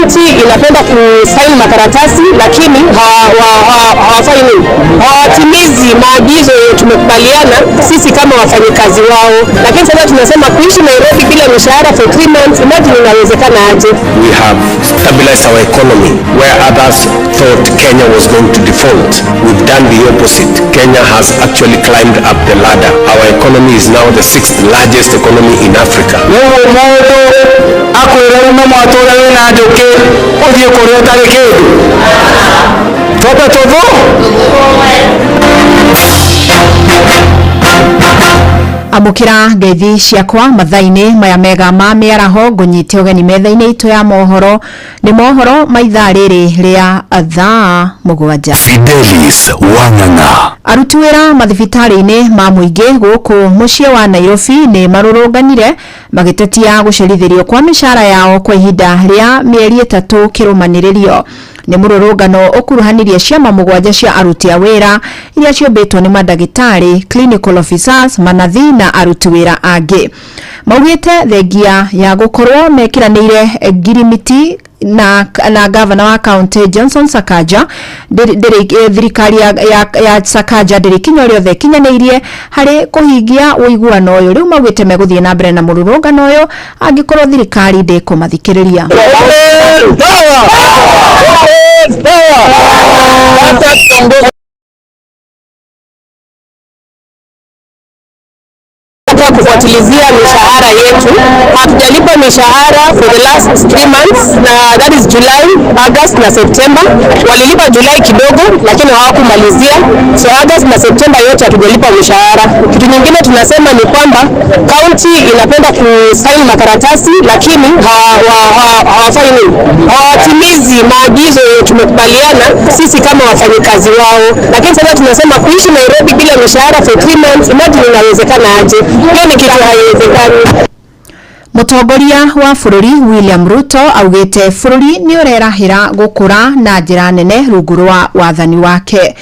County inapenda kusaini makaratasi lakini hawafanyi nini? Hawatimizi maagizo yenye tumekubaliana sisi kama wafanyikazi wao. Lakini sasa tunasema kuishi Nairobi bila mishahara for 3 months, imagine inawezekana aje? We have stabilized our economy where others thought Kenya was going to default. We've done the opposite. Kenya has actually climbed up the ladder. Our economy is now the sixth largest economy in Africa. Nĩguo mũndũ akwĩre ume mwatũre wĩna njũkĩ ũthiĩ kũrĩa ũtarĩ kĩndũ twambe tũthũ. Amũkĩra ngeithi ciakwa mathaa-inĩ maya mega ma mĩaraho, ngũnyite ũgeni metha-inĩ itũ ya mohoro. Nĩ mohoro ma ithaa rĩrĩ rĩa thaa 7. Fidelis Wang'ang'a. Aruti wĩra mathibitarĩ-inĩ ma mũingĩ gũkũ mũciĩ wa Nairobi nĩ marũrũnganire magĩtetia gũcerithĩrio kwa mĩcara yao kwa ihinda rĩa mĩeri 3 kĩrũmanĩrĩrio. Nĩ mũrũrũngano ũkuruhanirie ciama mũgwanja cia aruti a wĩra iria ciũmbĩtwo nĩ mandagĩtarĩ, clinical officers, manathi na aruti wĩra angĩ. Maugĩte thengia ya gũkorwo mekĩranĩire ngirimiti na gavana wa county Johnson Sakaja, thirikari ya Sakaja ndĩrĩ kinya rĩothe kinyanĩirie harĩ kũhingia ũiguano ũyũ. Rĩu maugĩte megũthiĩ na mbere na mũrũrũngano ũyũ angĩkorwo thirikari ndĩkũmathikĩrĩria. Power! Power! Sasa kiongozi Kufuatilizia mishahara yetu. Hatujalipa mishahara for the last 3 months, na that is July, August na September. Walilipa July kidogo, lakini hawakumalizia. So August na September yote hatujalipa mishahara. Kitu nyingine tunasema ni kwamba county inapenda kusaini makaratasi lakini hawafanyi nini? Hawatimizi maagizo yenye tumekubaliana sisi kama wafanyikazi wao. Lakini sasa tunasema kuishi Nairobi bila mishahara for 3 months, imagine inawezekana aje? Hiyo ni kitu haiwezekani. Mũtongoria wa bũrũri William Ruto augĩte bũrũri nĩ ũrerahĩra gũkũra na njĩra nene rungu rwa wathani wake.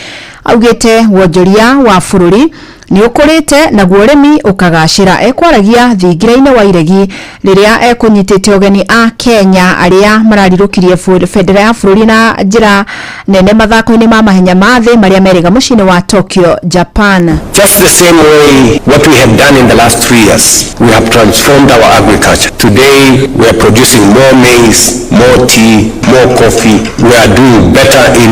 Augĩte wonjoria wa bũrũri nĩ ũkũrĩte naguo ũrĩmi ũkagacĩra. Ekwaragia thingira-inĩ wa iregi rĩrĩa ekũnyitĩte ũgeni a Kenya arĩa mararirũkirie bendera ya bũrũri na njĩra nene mathako-inĩ ma mahenya ma thĩ marĩa merĩga mũciĩ-inĩ wa Tokyo, Japan. Just the same way what we have done in the last 3 years, we have transformed our agriculture. Today, we are producing more maize, more tea, more coffee. We are doing better in